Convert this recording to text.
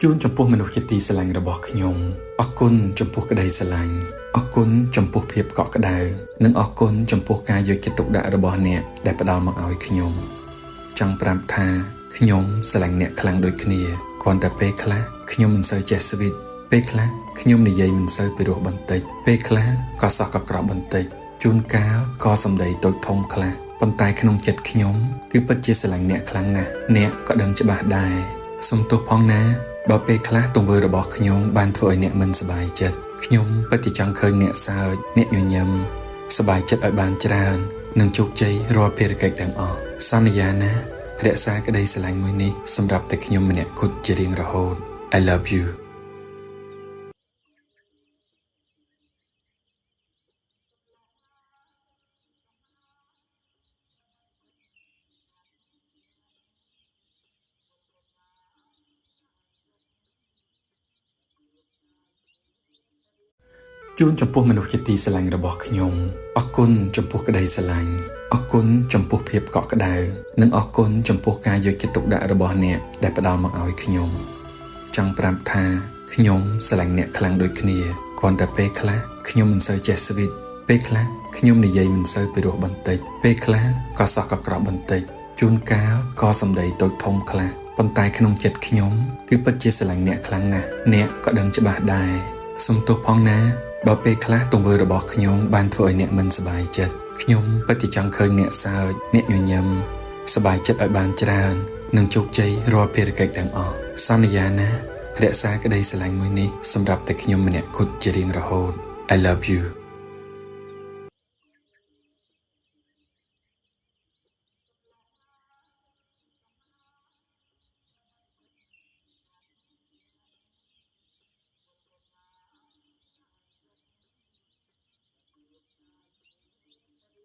ជូនចំពោះមនុស្សជាទីស្រឡាញ់របស់ខ្ញុំអរគុណចំពោះក្តីស្រឡាញ់អរគុណចំពោះភាពកក់ក្ដៅនិងអរគុណចំពោះការយកចិត្តទុកដាក់របស់អ្នកដែលផ្ដល់មកឲ្យខ្ញុំចង់ប្រាប់ថាខ្ញុំស្រឡាញ់អ្នកខ្លាំងដូចគ្នាគ្រាន់តែពេលខ្លះខ្ញុំមិនសូវចេះស្វីតពេលខ្លះខ្ញុំនិយាយមិនសូវពិរោះបន្តិចពេលខ្លះក៏សោះកក្រោះបន្តិចជួនកាលក៏សម្ដីតូចធំខ្លះប៉ុន្តែក្នុងចិត្តខ្ញុំគឺពិតជាស្រឡាញ់អ្នកខ្លាំងណាស់អ្នកក៏ដឹងច្បាស់ដែរសូមទោសផងណាបើពេលខ្លះទង្វើរបស់ខ្ញុំបានធ្វើឲ្យអ្នកមិនសប្បាយចិត្តខ្ញុំពិតជាចង់ឃើញអ្នកសើចអ្នកញញឹមសប្បាយចិត្តឲ្យបានច្រើននិងជោគជ័យរាល់ភារកិច្ចទាំងអស់សន្យាណារក្សាក្តីស្រឡាញ់មួយនេះសម្រាប់តែខ្ញុំម្នាក់គត់ជារៀងរហូត I love you. ជូនចំពោះមនុស្សជាទីស្រឡាញ់របស់ខ្ញុំអរគុណចំពោះក្តីស្រឡាញ់អរគុណចំពោះភាពកក់ក្ដៅនិងអរគុណចំពោះការយកចិត្តទុកដាក់របស់អ្នកដែលផ្ដល់មកឲ្យខ្ញុំចង់ប្រាប់ថាខ្ញុំស្រឡាញ់អ្នកខ្លាំងដូចគ្នាគ្រាន់តែពេលខ្លះខ្ញុំមិនសូវចេះស្វីតពេលខ្លះខ្ញុំនិយាយមិនសូវពិរោះបន្តិចពេលខ្លះក៏សោះកក្រោះបន្តិចជួនកាលក៏សម្ដីតូចធំខ្លះប៉ុន្តែក្នុងចិត្តខ្ញុំគឺពិតជាស្រឡាញ់អ្នកខ្លាំងណាស់អ្នកក៏ដឹងច្បាស់ដែរសូមទោសផងណាបើពេលខ្លះទង្វើរបស់ខ្ញុំបានធ្វើឲ្យអ្នកមិនសប្បាយចិត្តខ្ញុំពិតជាចង់ឃើញអ្នកសើចអ្នកញញឹមសប្បាយចិត្តឲ្យបានច្រើននិងជោគជ័យរាល់ភារកិច្ចទាំងអស់សន្យាណារក្សាក្តីស្រឡាញ់មួយនេះសម្រាប់តែខ្ញុំម្នាក់គត់ជារៀងរហូត I love you.